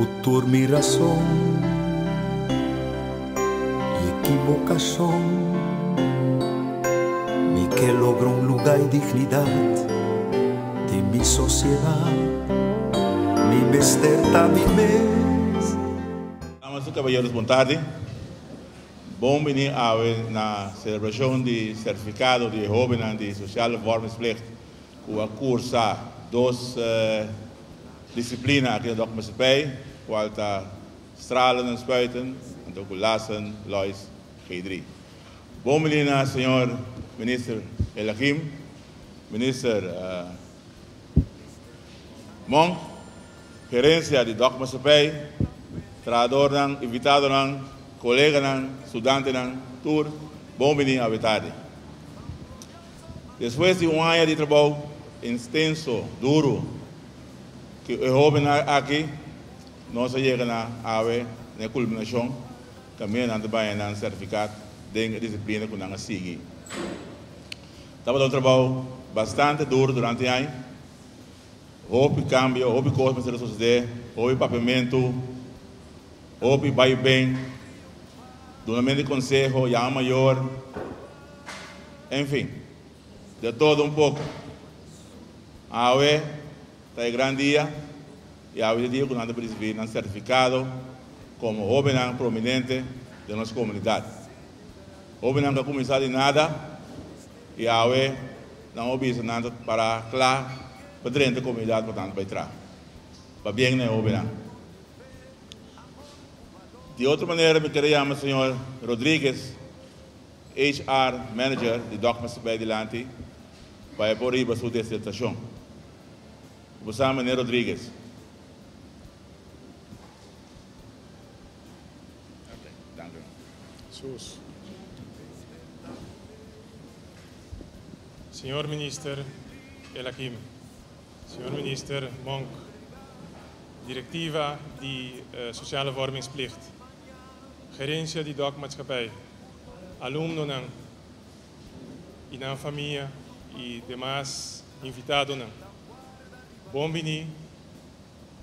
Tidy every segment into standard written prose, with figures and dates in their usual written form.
Ku tur mi rason i ekibokashon, mi ke logra un lugá i dignidat den mi sosiedat. Mi mester ta mi mes. Damas y caballeros bon tardi. Bon bini awe na celebracion di certificado di e hobennan di Sociale Vormingsplicht cu a cursa dos Disciplina aki na Dòkter Maatschappij, cual ta stralen en spuiten, anto cu lassen, luis, G3. Bon bini na señor Minister Elagim, Minister Monk, gerencia di Dòkter Maatschappij, trahadornan, invitadonan, coleganan, studantenan, tur bon bini awe tardi. Despues di un aña di trabou intenso, duro, ku e hóbennan aki, nos a yega na awe na e kulminashon kaminda nan ta baña nan sertifikat den e disiplina ku nan a sigui. Tabata un trabou bastante duro durante e aña. Hopi kambio, hopi kos mester a sosodé, hopi papiamentu, hopi bai ben, dunamentu di konseho, yama mayor. Enfin, de todo un poco. Awe ta e gran dia y awe ta e dia cu nan ta ricibi nan certificado como hobennan prominente den nos comunidad. Hobennan cu a cuminsa di nada y awe nan a bisa nan ta para cla pa drenta e comunidad pa nan ta bay traha. Pabien na e hobennan. Di otro manera mi kere yama señor Rodriguez. HR Manager di Dòkmers bay dilanti pa e por riba su disertashon. Bo sa Meneer Rodriguez. Sus. Señor Minister Elakim, Señor Minister Monk, Directiva di Sociale Vormingsplicht, Gerencia di Dòk Maatschappij, alumnonan y nan famia y demas invitadonan. Bon bini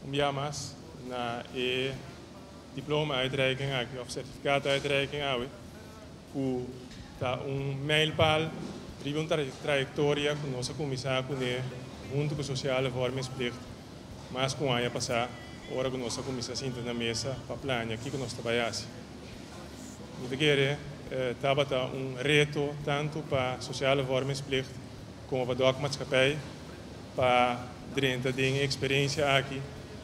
un bia mas na e diploma uitreiking aki of certificaat uitreiking awe cu ta un mijlpaal riba un trayectoria cu nos a cuminsa cune hunto cu Sociale Vormingsplicht mas cu un aña pasa ora cu nos a cuminsa sinta na mesa pa plania kico nos ta bay haci. Mi ta kere tabata un reto tantu pa Sociale Vormingsplicht komo pa Dòk Maatschappij pa drenta den e eksperensia aki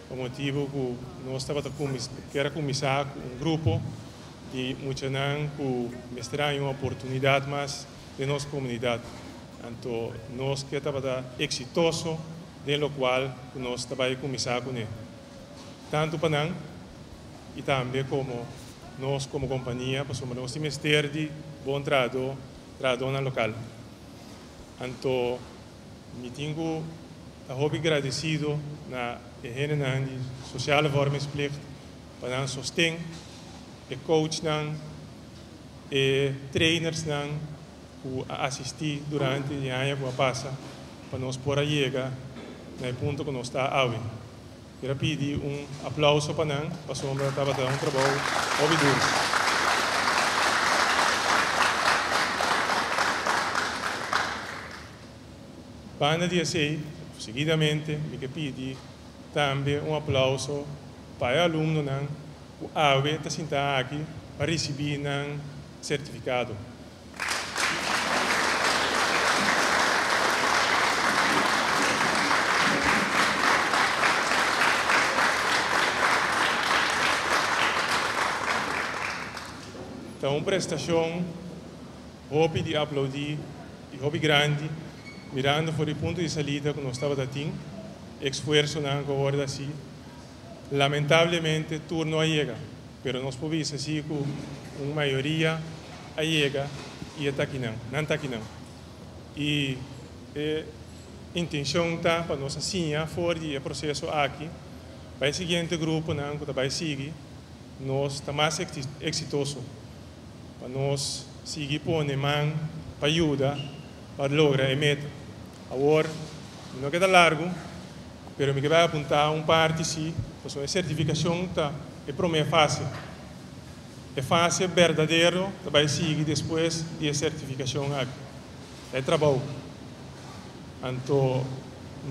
pa motibu ku nos tabata kier a kuminsá ku un grupo di muchanan ku mester haña un oportunidat mas den nos komunidat. Anto nos ke tabata eksitoso den lokual ku nos ta bai kuminsá kuné. Tantu pa nan i tambe komo nos komo kompania pasobra nos tin mester di bon trahadó, trahadónan lokal. Anto mi tin ku ta hopi gradesido na e hendenan di Sociale Vormingsplicht pa nan sosten, e coachnan, e trainersnan ku a asistí durante di aña ku a pasa pa nos por a yega na e punto ku nos ta awe. Quier a pidi un aplauso pa nan pasobra tabata un trabou hopi duro. Banda di esei, seguidamente mi ke pidi tambe un aplauso pa e alumnonan ku awe ta sinta aki pa risibi nan sertifikado. Ta un prestashon hopi di aplaudí i hopi grandi, mirando for di punto di salida ku nos tabata tin, e esfuersonan ku a wòrdu hasí. Lamentablemente tur no a yega, pero nos por bisa si ku un mayoria a yega i e ta akinan, nan ta akinan. I e intencion ta pa nos a siña for di e proceso aki pa e siguiente gruponan ku ta bai sigui nos ta mas exitoso, pa nos sigui pone man pa yuda pa logra e meta. Awor, mi no ke ta largu, pero mi ke bai apuntá un parti si. Pasobra e sertifikashon ta e promé fase. E fase berdadero ta bai sigui despues di e sertifikashon aki. Ta e trabou. Anto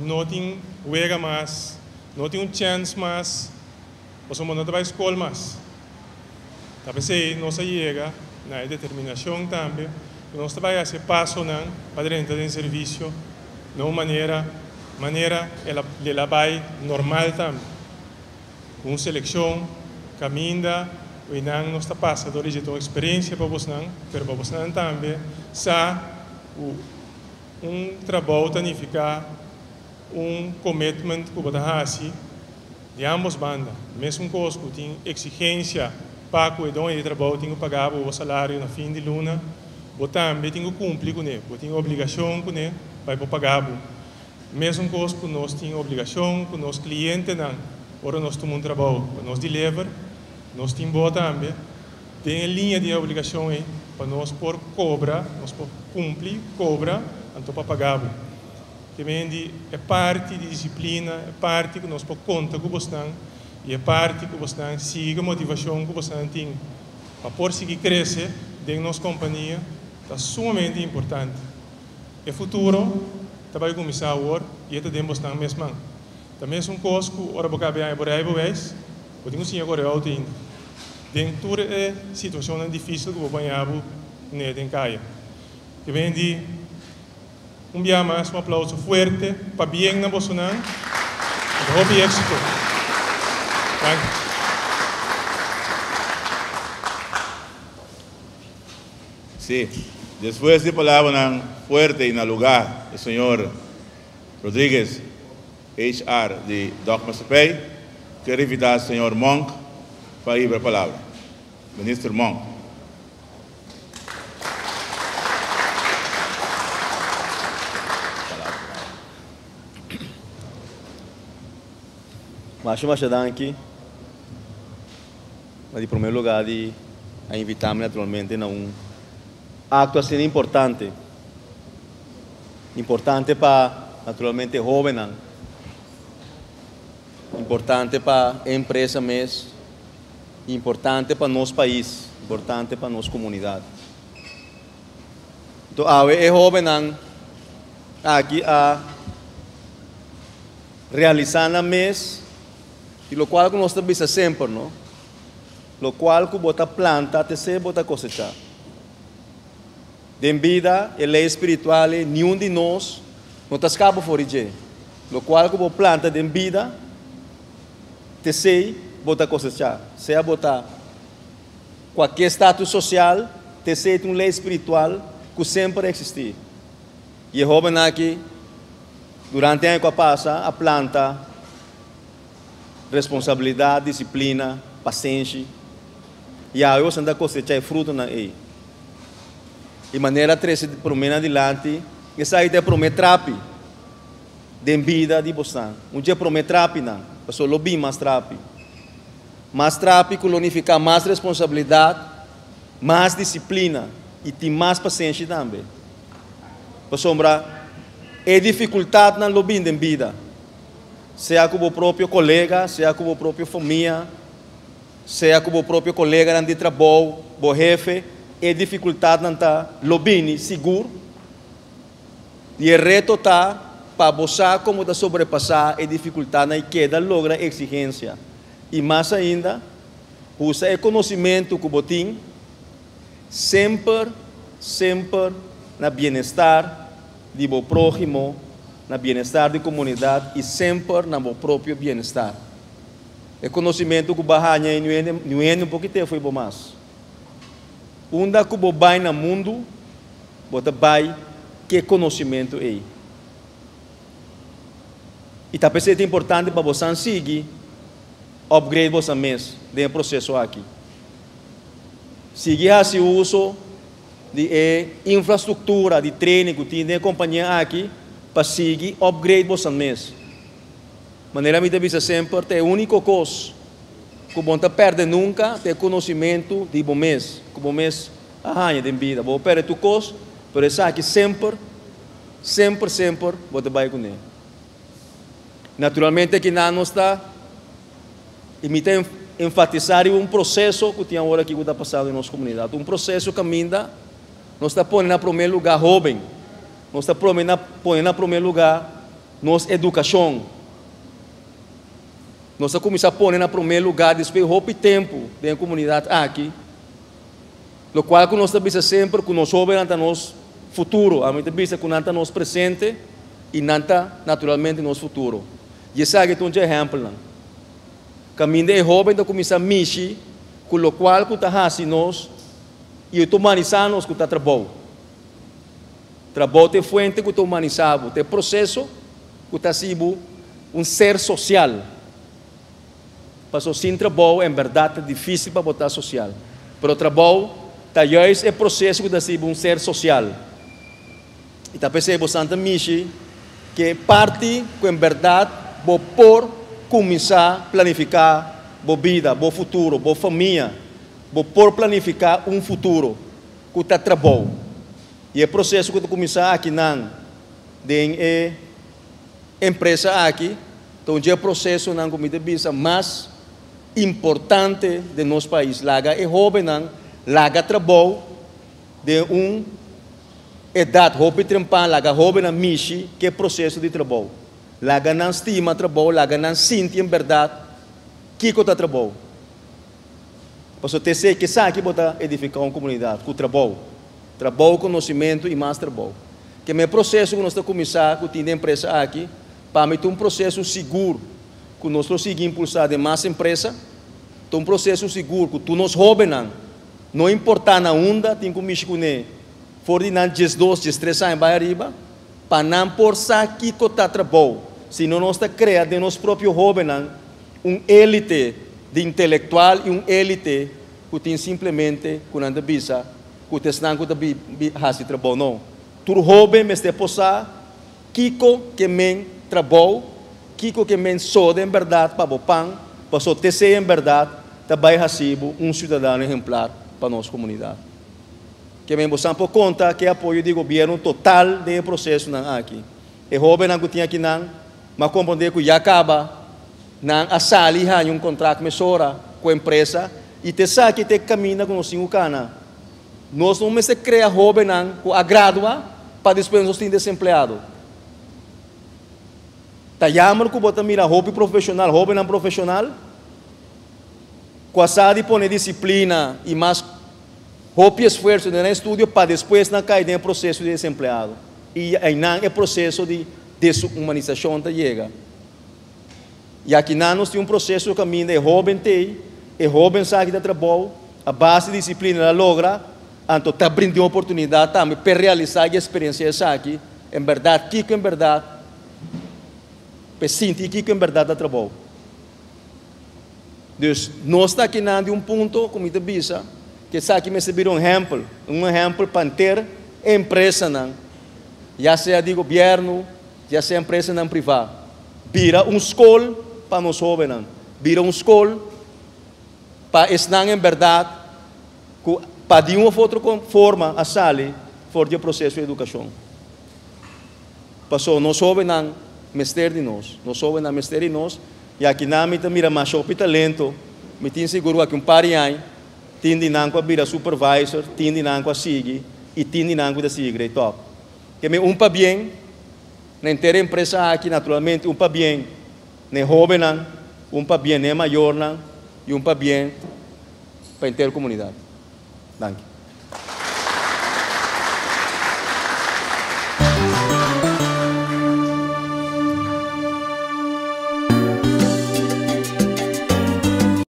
no tin wega mas, no tin un chèns mas, pasobra bo no ta bai skol mas. Ta p'esei nos a yega na e determinashon tambe ku nos ta bai hasi e pasonan pa drenta den servisio na un manera manera el a el a bai normal tambe, ku un selekshon kaminda ku einan nos ta pasa dor di dje ta un eksperensia pa bosnan, pero pa bosnan tambe sa ku un trabou ta nifiká un commitment ku bo ta hasi di ambos banda. Mesun kos ku tin eksigensia pa ku e doño di trabou tin ku paga bo bo salario na fin di luna, bo tambe tin ku kumpli kuné, bo tin obligashon kuné pa e por paga bo. Mesun kos ku nos tin obligashon ku nos klientenan ora nos tuma un trabou pa nos deliver, nos tin bo tambe den e liña di e obligashon ei pa nos por kobra, nos por kumpli, kobra, anto pa paga bo. Te mendi e parti di disiplina, e parti ku nos por konta ku bosnan i e parti ku bosnan sigui ku e motivashon ku bosnan tin pa por sigui krese den nos kompania ta sumamente importante. E futuro ta bai kuminsá awor i e ta den bosnan mes man. Ta mesun kos ku ora bo kabe haña bo reibewijs, bo tin ku siña kore outo ainda. Den tur e situashonnan difísil ku bo baña bo ne den kaya. Te mendi. Un bia mas un aplauso fuerte pabien na bosonan y hopi exito. Danki. Sí, despues di palabranan fuerte y na lugar di señor Rodriguez, HR di Dòk Maatschappij, kier invita señor Monk pa hibra palabra. Minister Monk. Masha masha danki. Na di prome lugar di a invita mi naturalmente na un acto asina importante. Importante pa naturalmente hobennan. Importante pa e empresa mes. Importante pa nos pais, importante pa nos comunidad. Enton awe e hobennan aki a realisa nan mes y locual cu nos ta bisa semper no, locual cu bo ta planta te se bo ta cosecha. Den bida e ley spiritual ey niun di nos no ta scapa for di dje. Locual cu bo planta den bida T'esei bo ta kosechá. Sea bo ta kualke status sosial, t'esei ta un lei spiritual ku semper a eksistí. I e hóbennan aki, durante aña ku a pasa, a planta responsabilidat, disiplina, pasenshi, i awe boso ta kosechá e frutonan ei. I manera a trese promé nan dilanti, esaki ta e promé trapi. Den bida di bosnan. Un dje promé trapinan, pasobra lo bin mas trapi. Mas trapi ku lo nifiká mas responsabilidat, mas disiplina i tin mas pasenshi tambe. Pasobra e difikultatnan lo bin den bida, sea ku bo propio kolega, sea ku bo propio famia, sea ku bo propio koleganan di trabou, bo hefe, e difikultatnan ta lo bini sigur. I e reto ta pa bo sa komo ta sobrepasá e difikultatnan i keda logra eksigensia. I mas ainda, usa e konosimentu ku bo tin semper, semper na bienestar di bo próhimo, na bienestar di komunidat i semper na bo propio bienestar. E konosimentu ku bo a haña ei niun hende un pokit'é fo'i bo mas. Unda ku bo bai na mundu, Bo ta bai ku e konosementu ei. I ta p'esei ta importante pa bosan sigui upgrade bosan mes den e proseso aki. Sigui hasi uso di e infrastruktura di training ku tin den e kompania aki pa sigui upgrade bosan mes. Manera mi ta bisa semper, ta e úniko kos ku bo no ta pèrdè nunka ta e konosementu di bo mes, ku bo mes A haña den bida. Bo perde tur kos, pero esaki semper, semper, semper bo ta bai kuné. Naturalmente kinan nos ta I mi ta enfatisá riba un proseso ku tin awor aki ku ta pasando den nos komunidat. Un proseso kaminda nos ta pone na promé lugá hóben, nos ta pone na promé lugá nos edukashon. Nos a kuminsá pone na promé lugá despues hopi tempu den e komunidat aki, lokual ku nos ta bisa semper ku nos hóbennan ta nos futuro. Ami ta bisa ku nan ta nos presente i nan ta naturalmente nos futuro. I esaki ta un dje ehèmpelnan. Kaminda e hóben ta kuminsá mishi ku lokual ku ta hasi nos i e ta humanisá nos ku ta trabou. Trabou ta e fuente ku ta humanisá bo, ta e proseso ku ta hasi bo un ser sosial. Paso sin trabou en bèrdat ta difísil pa bo ta sosial. Pero trabou ta juist e proseso ku ta hasi bo un ser sosial. I ta p'esei bo san ta mishi ku e parti ku en bèrdat bo por kuminsá planifiká bo bida, bo futuro, bo famia. Bo por planifiká un futuro ku ta trabou. I e proseso ku ta kuminsá akinan den e empresa aki ta un dje prosesonan ku mi ta bisa mas importante den nos pais. Laga e hóbennan laga trabou den un edat hopi trempan, laga hóbennan mishi ku e proseso di trabou. Laga nan stima trabou, laga nan sinti en bèrdat kiko ta trabou. Pasobra ta esei ku esaki bo ta edifiká un komunidat, ku trabou. Trabou, konosimentu i mas trabou. Ke me proseso ku nos ta kuminsá ku tin den empresa aki, pa mi ta un proseso sigur ku nos lo sigui impulsá den mas empresa. Ta un proseso sigur ku tur nos hóbennan, no importá na unda tin ku mishi kuné, for di nan 12, 13 aña bai ariba, pa nan por sa kiko ta trabou. Si no nos ta krea den nos propio hóbennan un élite di intelektual i un élite ku tin simplemente ku nan ta bisa ku ta esnan ku ta hasi trabou. No. Tur hóben mester por sa kiko ke men trabou, kiko ke men soda en bèrdat pa bo pan, pasobra t'esei en bèrdat ta bai hasi bo un siudadano ehemplar pa nos komunidat. Ke men bosan por konta ku e apoyo di gobièrnu total den e prosesonan aki. E hóbennan ku tin akinan, m'a komprondé ku ya kaba nan a sali i haña un kontrakt mesora ku empresa i ta esaki ta e kaminda ku nos tin ku kana. Nos no mester krea hóbennan ku a gradua pa despues nos tin desempleado. Ta yamer ku bo ta mira hopi profeshonal, hóbennan profeshonal, ku a sa di pone disiplina i mas hopi esfuerso den nan estudio pa despues nan kai den e proseso di desempleado. I einan e proseso di desumanisashon ta yega. I akinan nos tin un proseso kaminda e hóben t'ei, e hóben sa ki ta trabou, a base di disiplina el a logra, anto ta brinda un oportunidat tambe p'e realisá i eksperensiá esaki, en bèrdat kiko en bèrdat p'e sinti kiko en bèrdat ta trabou. Dus nos ta akinan di un punto ku mi ta bisa ku esaki mester bira un ehèmpel, un ehèmpel pa henter e empresanan, ya sea di gobièrnu, ya sea empresanan privá. Bira un skol pa nos hóbennan, bira un skol pa esnan en bèrdat ku pa di un òf otro forma a sali for di e proseso di edukashon. Pasobra nos hóbennan mester di nos, nos hóbennan mester di nos. I aki nan mi ta mira masha hopi talento. Mi tin sigur ku aki un par di aña tin di nan ku a bira supervisor, tin di nan ku a sigui i tin di nan ku ta sigui grade top. Ke mi un pabien na henter e empresa aki, naturalmente un pabien na e hóbennan, un pabien na e mayornan i un pabien pa henter komunidat. Danki.